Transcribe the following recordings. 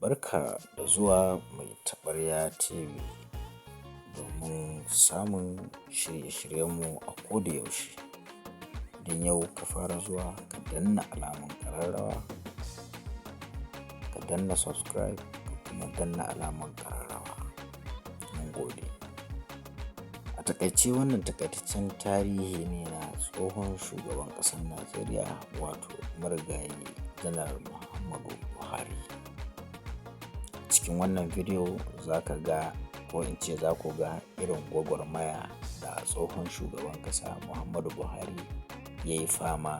Barka da zuwa Mai Taɓarya TV domin samun shirye-shiryenmu a koda yaushe. Idan yau ka fara zuwa, ka danna alamar ƙararrawa, ka danna subscribe, ka kuma danna alamar ƙararrawa. Mun gode. A taƙaice, wannan taƙaitaccen tarihi ne na tsohon shugaban ƙasar Najeriya, wato marigayi Janar Muhammadu Buhari. Cikin wannan bidiyo za ka ga, ko in ce za ku ga, irin gwagwarmaya da tsohon shugaban ƙasa Muhammadu Buhari ya yi fama,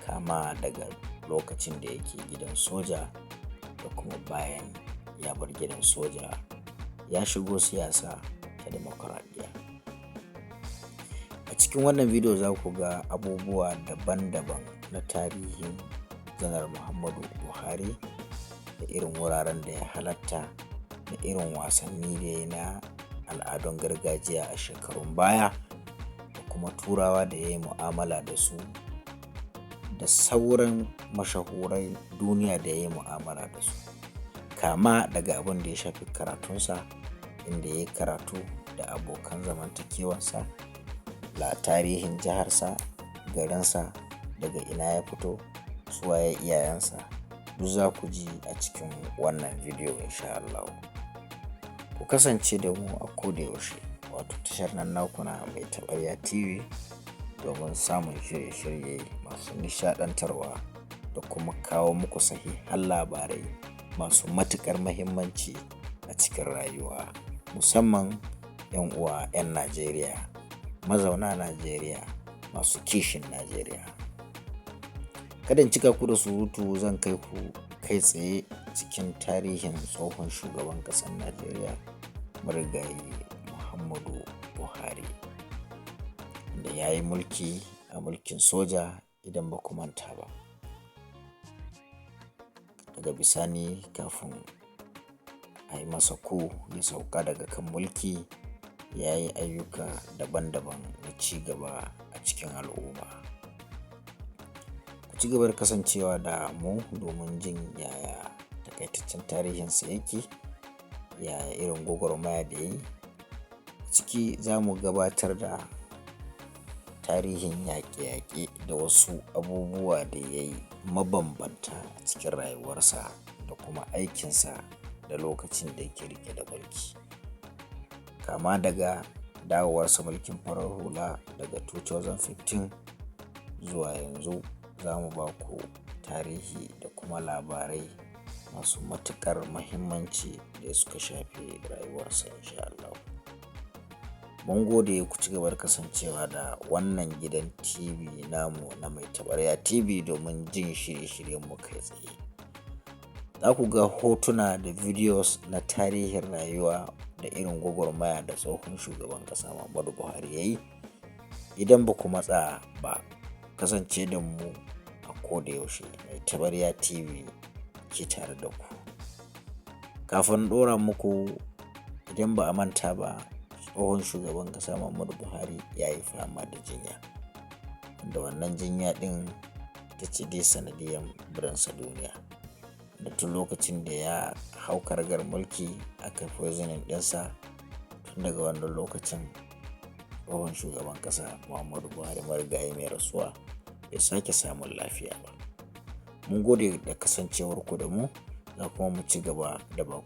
kama daga lokacin da yake gidan soja da kuma bayan ya bar gidan soja ya shigo siyasa ta dimokuraɗiyya. A cikin wannan bidiyo za ku ga abubuwa daban-daban na tarihin Janar Muhammadu Buhari, da irin wuraren da ya halatta, da irin wasanni da ya yi na al'adun gargajiya a shekarun baya, da kuma Turawa da ya yi mu'amala da su, da sauran mashahurai duniya da ya yi mu'amala da su. Kama daga abin da ya shafi karatunsa, inda ya yi karatu, da abokan zamantakewansa, la tarihin jiharsa, garinsa, daga ina ya fito, su waye iyayensa, duk za ku ji a cikin wannan bidiyo, insha Allahu. Ku kasance da mu a koda yaushe, wato tashar nan naku na Mai Taɓarya TV, domin samun shirye-shirye masu nishaɗantarwa da kuma kawo muku sahihan labarai masu matuƙar muhimmanci a cikin rayuwa, musamman 'yan uwa 'yan Najeriya, mazauna Najeriya, masu kishin Najeriya. Kada in cika ku da surutu, zan kai ku kai tsaye cikin tarihin tsohon shugaban ƙasar Najeriya, marigayi Muhammadu Buhari, da ya yi mulki a mulkin soja, idan ba ku manta ba. Daga bisani, kafin a yi masa coup ya sauka daga kan mulki, ya yi ayyuka daban-daban na ci gaba a cikin al'umma. Ku ci gaba da kasancewa da mu domin jin yaya takaitaccen tarihinsa yake, yaya irin gwagwarmaya da ya yi. Ciki za mu gabatar da tarihin yaƙe-yaƙe da wasu abubuwa da ya yi mabambanta a cikin rayuwarsa da kuma aikinsa da lokacin da yake riƙe da mulki. Kama daga dawowarsa mulkin farar hula daga 2015 zuwa yanzu, za mu ba ku tarihi da kuma labarai masu matuƙar muhimmanci da suka shafi rayuwarsa, insha Allahu. Mun gode, ku ci gaba da kasancewa da wannan gidan TV namu na Mai Taɓarya TV domin jin shirye-shiryenmu kai tsaye. Za ku ga hotuna da videos na tarihin rayuwa da irin gwagwarmaya da tsohon shugaban ƙasa Muhammadu Buhari ya yi. Idan ba ku matsa ba, kasance da mu a koda yaushe. Mai Taɓarya TV ke tare da ku. Kafin ɗora muku, idan ba a manta ba, tsohon shugaban ƙasa Muhammadu Buhari ya yi fama da jinya, wanda wannan jinya ɗin ita ce dai sanadiyyar barinsa duniya. Da tun lokacin da ya hau karagar mulki aka yi poisoning ɗinsa, tun daga wannan lokacin tsohon shugaban ƙasa Muhammadu Buhari marigayi mai rasuwa bai sake samun lafiya ba. Mun gode da kasancewarku da mu, za kuma mu ci gaba da ba ku.